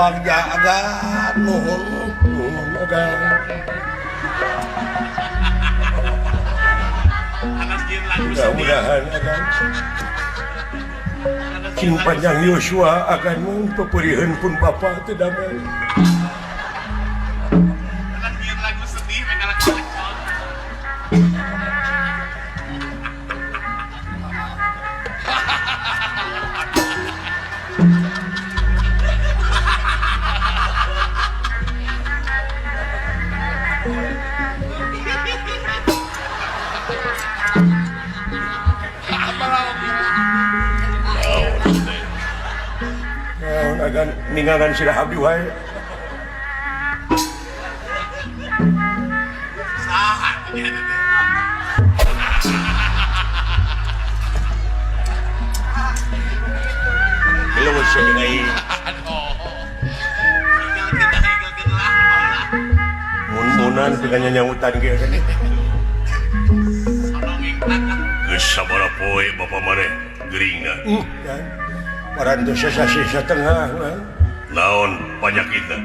Bagja agan nuhun nuhun agan. Mudah-mudahan agan cing panjang Yosua agan mun peperiheun pun bapa teu damai. Agan ningalan sirah abdi wae. Saha teh nya teh. Geuleuh sia jeung aing. Mun-munan teu nyanyautan ge. Geus sabaraha poe bapa maneh geuringna? Parantos sasih satengah. Naon panyakitna?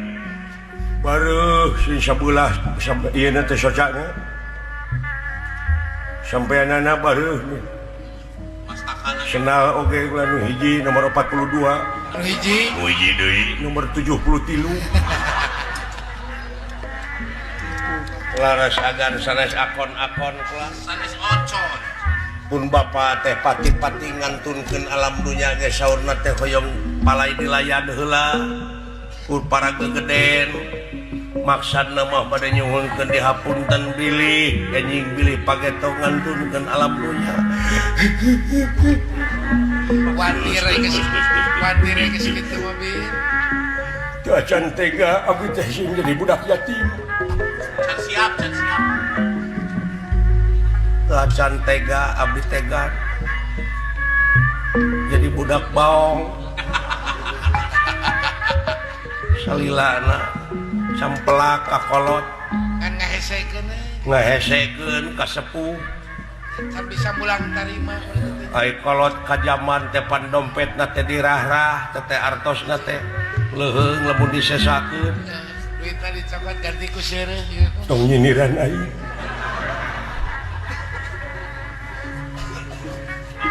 Baru sing sabelah ieu na teh socana. Sampeanana baru senal oge ulah nu hiji nomor 42. Nu hiji? Nu hiji deui nomor 73. Laras agan sanes akon-akon kelas sanes ocon. Pun bapa teh pati-pati ngantunkeun alam dunya ge saurna teh hoyong palai dilayan heula ku para gegeden. Maksudna mah bade nyuhunkeun dihapunten bilih anjing bilih pageto ngantunkeun alam dunya. Watir geus watir geus kitu mah bi. Teu acan tega abdi teh sing jadi budak yatim. Can siap, can siap. Acan tega abdi tega jadi budak baong. Salilana sampelak kakolot kan ngahesekeun ngahesekeun ka sepuh kan bisa mulang tarima ai kolot ka jaman teh pan dompetna teh dirahrah teh teh artosna teh leuheung lamun disesakeun duitna dicokot ganti ku seureuh tong nyindiran aing.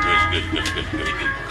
Geus geus geus geus.